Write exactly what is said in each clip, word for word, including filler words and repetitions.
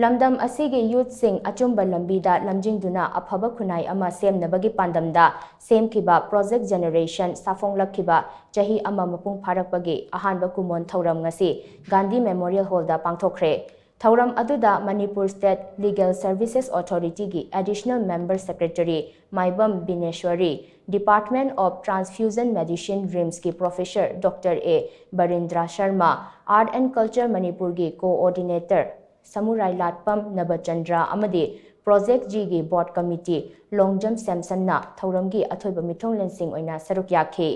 ꯂꯝꯗꯝ ꯑꯁꯤꯒꯤ ꯌꯨꯠꯁꯤꯡ ꯑꯆꯨꯝꯕ ꯂꯝꯕꯤꯗ ꯂꯝꯖꯤꯡꯗꯨꯅ ꯑꯐꯕ ꯈꯨꯟꯅꯥꯏ ꯑꯃ ꯁꯦꯝꯅꯕꯒꯤ ꯄꯥꯟꯗꯝꯗ ꯁꯦꯝꯈꯤꯕ ꯄ꯭ꯔꯣꯖꯦꯛ ꯖꯦꯅꯦꯔꯦꯁꯟ ꯁꯥꯐꯣꯡꯂꯛꯈꯤꯕ ꯆꯍꯤ ꯑꯃ ꯃꯄꯨꯡ ꯐꯥꯔꯛꯄꯒꯤ ꯑꯍꯥꯟꯕ ꯀꯨꯃꯣꯟ ꯊꯧꯔꯝ ꯉꯁꯤ ꯒꯥꯟꯙꯤ ꯃꯦꯃꯣꯔꯤꯌꯦꯜ ꯍꯣꯜꯗ ꯄꯥꯡꯊꯣꯛꯈ꯭ꯔꯦ꯫ ꯊꯧꯔꯝ ꯑꯗꯨꯗ ꯃꯅꯤꯄꯨꯔ ꯁ꯭ꯇꯦꯠ ꯂꯤꯒꯦꯜ ꯁꯔꯚꯤꯁꯦꯁ ꯑꯣꯊꯣꯔꯤꯇꯤꯒꯤ additional member secretary Maibam Bineshwari, Department of Transfusion Medicine, ꯔꯤꯝꯁꯀꯤ professor doctor A Birendra Sharma, Art and Culture ꯃꯅꯤꯄꯨꯔꯒꯤ ꯀꯣꯑꯣꯔꯗꯤꯅꯦꯇꯔ ꯁꯃꯨꯔꯥꯏ ꯂꯥꯠꯄꯝ ꯅꯕꯆꯟꯗ꯭ꯔ ꯑꯃꯗꯤ ꯄ꯭ꯔꯣꯖꯦꯛ ꯖꯤꯒꯤ ꯕꯣꯔꯗ ꯀꯃꯤꯇꯤ ꯂꯣꯡꯖꯝ ꯁꯦꯝꯁꯟꯅ ꯊꯧꯔꯝꯒꯤ ꯑꯊꯣꯏꯕ ꯃꯤꯊꯨꯡꯂꯦꯟꯁꯤꯡ ꯑꯣꯏꯅ ꯁꯔꯨꯛ ꯌꯥꯈꯤ꯫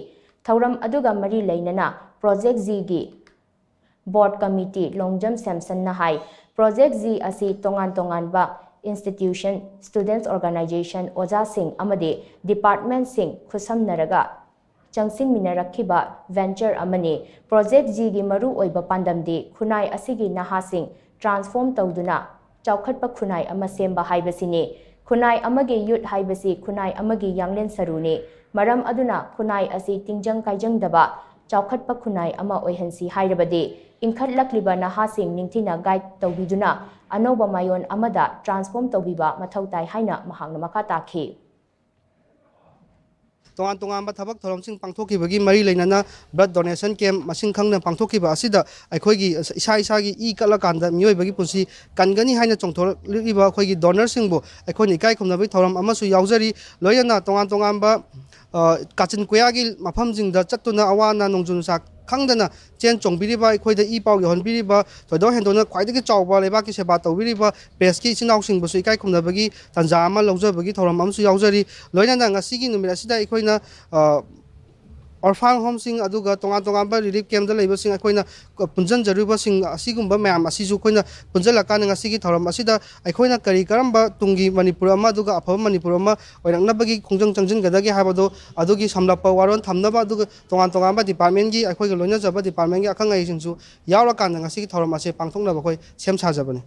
ꯊꯧꯔꯝ ꯑꯗꯨꯒ ꯃꯔꯤ ꯂꯩꯅꯅ ꯄ꯭ꯔꯣꯖꯦꯛ ꯖꯤꯒꯤ ꯕꯣꯔꯗ ꯀꯃꯤꯇꯤ ꯂꯣꯡꯖꯝ ꯁꯦꯝꯁꯟꯅ ꯍꯥꯏ, ꯄ꯭ꯔꯣꯖꯦꯛ ꯖꯤ ꯑꯁꯤ ꯇꯣꯉꯥꯟ ꯇꯣꯉꯥꯟꯕ ꯏꯟꯁꯇꯤꯇ꯭ꯌꯨꯁꯟ, ꯁ꯭ꯇꯨꯗꯦꯟꯠꯁ ꯑꯣꯔꯒꯅꯥꯏꯖꯦꯁꯟ, ꯑꯣꯖꯥꯁꯤꯡ ꯑꯃꯗꯤ ꯗꯤꯄꯥꯔꯠꯃꯦꯟꯠꯁꯤꯡ ꯈꯨꯠꯁꯝꯅꯔꯒ ꯆꯪꯁꯤꯟꯃꯤꯟꯅꯔꯛꯈꯤꯕ ꯚꯦꯟꯆꯔ ꯑꯃꯅꯤ꯫ ꯄ꯭ꯔꯣꯖꯦꯛ ꯖꯤꯒꯤ ꯃꯔꯨ ꯑꯣꯏꯕ ꯄꯥꯟꯗꯝꯗꯤ ꯈꯨꯟꯅꯥꯏ ꯑꯁꯤꯒꯤ ꯅꯍꯥꯁꯤꯡ ꯇ꯭ꯔꯥꯟꯁꯐꯣꯔꯝ ꯇꯧꯗꯨꯅ ꯆꯥꯎꯈꯠꯄ ꯈꯨꯟꯅꯥꯏ ꯑꯃ ꯁꯦꯝꯕ ꯍꯥꯏꯕꯁꯤꯅꯤ꯫ ꯈꯨꯟꯅꯥꯏ ꯑꯃꯒꯤ ꯌꯨꯠ ꯍꯥꯏꯕꯁꯤ ꯈꯨꯟꯅꯥꯏ ꯑꯃꯒꯤ ꯌꯥꯡꯂꯦꯟ ꯁꯔꯨꯅꯤ꯫ ꯃꯔꯝ ꯑꯗꯨꯅ ꯈꯨꯟꯅꯥꯏ ꯑꯁꯤ ꯇꯤꯡꯖꯪ ꯀꯥꯏꯖꯪꯗꯕ ꯆꯥꯎꯈꯠꯄ ꯈꯨꯟꯅꯥꯏ ꯑꯃ ꯑꯣꯏꯍꯟꯁꯤ ꯍꯥꯏꯔꯕꯗꯤ ꯏꯟꯈꯠꯂꯛꯂꯤꯕ ꯅꯍꯥꯁꯤꯡ ꯅꯤꯡꯊꯤꯅ ꯒꯥꯏꯗ ꯇꯧꯕꯤꯗꯨꯅ ꯑꯅꯧꯕ ꯃꯥꯏꯑꯣꯟ ꯑꯃꯗ ꯇ꯭ꯔꯥꯟꯁꯐꯣꯔꯝ ꯇꯧꯕꯤꯕ ꯃꯊꯧ ꯇꯥꯏ ꯍꯥꯏꯅ ꯃꯍꯥꯛꯅ ꯃꯈꯥ ꯇꯥꯈꯤ꯫ ꯇꯣꯉꯥꯟ ꯇꯣꯉꯥꯟꯕ ꯊꯕꯛ ꯊꯧꯔꯝꯁꯤꯡ ꯄꯥꯡꯊꯣꯛꯈꯤꯕꯒꯤ ꯃꯔꯤ ꯂꯩꯅꯅ ꯕ꯭ꯂꯗ ꯗꯣꯅꯦꯁꯟ ꯀꯦꯝꯞ ꯃꯁꯤꯡ ꯈꯪꯗꯅ ꯄꯥꯡꯊꯣꯛꯈꯤꯕ ꯑꯁꯤꯗ ꯑꯩꯈꯣꯏꯒꯤ ꯏꯁꯥ ꯏꯁꯥꯒꯤ ꯏ ꯀꯠꯂꯀꯥꯟꯗ ꯃꯤꯑꯣꯏꯕꯒꯤ ꯄꯨꯟꯁꯤ ꯀꯟꯒꯅꯤ ꯍꯥꯏꯅ ꯆꯣꯡꯊꯣꯔꯛꯂꯤꯕ ꯑꯩꯈꯣꯏꯒꯤ ꯗꯣꯅꯔꯁꯤꯡꯕꯨ ꯑꯩꯈꯣꯏꯅ ꯏꯀꯥꯏ ꯈꯨꯝꯅꯕꯒꯤ ꯊꯧꯔꯝ ꯑꯃꯁꯨ ꯌꯥꯎꯖꯔꯤ꯫ ꯂꯣꯏꯅꯅ ꯇꯣꯉꯥꯟ ꯇꯣꯉꯥꯟꯕ, ꯑ, ꯀꯥꯆꯤꯟ ꯀꯣꯌꯥꯒꯤ ꯃꯐꯝꯁꯤꯡꯗ ꯆꯠꯇꯨꯅ ꯑꯋꯥ ꯑꯅꯥ ꯅꯣꯡꯖꯨ ꯅꯨꯡꯁꯥ ꯈꯪꯗꯅ ꯆꯦꯟ ꯆꯣꯡꯕꯤꯔꯤꯕ, ꯑꯩꯈꯣꯏꯗ ꯏ ꯄꯥꯎ ꯌꯧꯍꯟꯕꯤꯔꯤꯕ, ꯊꯣꯏꯗꯣꯛ ꯍꯦꯟꯗꯣꯛꯅ ꯈ꯭ꯋꯥꯏꯗꯒꯤ ꯆꯥꯎꯕ ꯂꯩꯕꯥꯛꯀꯤ ꯁꯦꯕꯥ ꯇꯧꯕꯤꯔꯤꯕ ꯄ꯭ꯔꯦꯁꯀꯤ ꯏꯆꯤꯟ ꯏꯅꯥꯎꯁꯤꯡꯕꯨꯁꯨ ꯏꯀꯥꯏ ꯈꯨꯝꯅꯕꯒꯤ ꯇꯥꯟꯖꯥ ꯑꯃ ꯂꯧꯖꯕꯒꯤ ꯊꯧꯔꯝ ꯑꯃꯁꯨ ꯌꯥꯎꯖꯔꯤ꯫ ꯂꯣꯏꯅꯅ ꯉꯁꯤꯒꯤ ꯅꯨꯃꯤꯠ ꯑꯁꯤꯗ ꯑꯩꯈꯣꯏꯅ, ꯑ, ꯑꯣꯔꯐꯥꯟ ꯍꯣꯝꯁꯤꯡ, ꯑꯗꯨꯒ ꯇꯣꯉꯥꯟ ꯇꯣꯉꯥꯟꯕ ꯔꯤꯂꯤꯐ ꯀꯦꯝꯞꯇ ꯂꯩꯕꯁꯤꯡ, ꯑꯩꯈꯣꯏꯅ ꯄꯨꯟꯁꯤꯟꯖꯔꯨꯕꯁꯤꯡ ꯑꯁꯤꯒꯨꯝꯕ ꯃꯌꯥꯝ ꯑꯁꯤꯁꯨ ꯑꯩꯈꯣꯏꯅ ꯄꯨꯟꯁꯤꯜꯂꯀꯥꯟꯗ ꯉꯁꯤꯒꯤ ꯊꯧꯔꯝ ꯑꯁꯤꯗ ꯑꯩꯈꯣꯏꯅ ꯀꯔꯤ ꯀꯔꯝꯕ ꯇꯨꯡꯒꯤ ꯃꯅꯤꯄꯨꯔ ꯑꯃ, ꯑꯗꯨꯒ ꯑꯐꯕ ꯃꯅꯤꯄꯨꯔ ꯑꯃ ꯑꯣꯏꯔꯛꯅꯕꯒꯤ ꯈꯣꯡꯖꯪ ꯆꯪꯁꯤꯟꯒꯗꯒꯦ ꯍꯥꯏꯕꯗꯨ ꯑꯗꯨꯒꯤ ꯁꯝꯂꯞꯄ ꯋꯥꯔꯣꯜ ꯊꯝꯅꯕ, ꯑꯗꯨꯒ ꯇꯣꯉꯥꯟ ꯇꯣꯉꯥꯟꯕ ꯗꯤꯄꯥꯔꯠꯃꯦꯟꯒꯤ ꯑꯩꯈꯣꯏꯒ ꯂꯣꯏꯅꯖꯕ ꯗꯤꯄꯥꯔꯠꯃꯦꯟꯒꯤ ꯑꯈꯪ ꯑꯍꯩꯁꯤꯡꯁꯨ ꯌꯥꯎꯔꯀꯥꯟꯗ ꯉꯁꯤꯒꯤ ꯊꯧꯔꯝ ꯑꯁꯤ ꯄꯥꯡꯊꯣꯛꯅꯕ ꯑꯩꯈꯣꯏ ꯁꯦꯝ ꯁꯥꯖꯕꯅꯤ꯫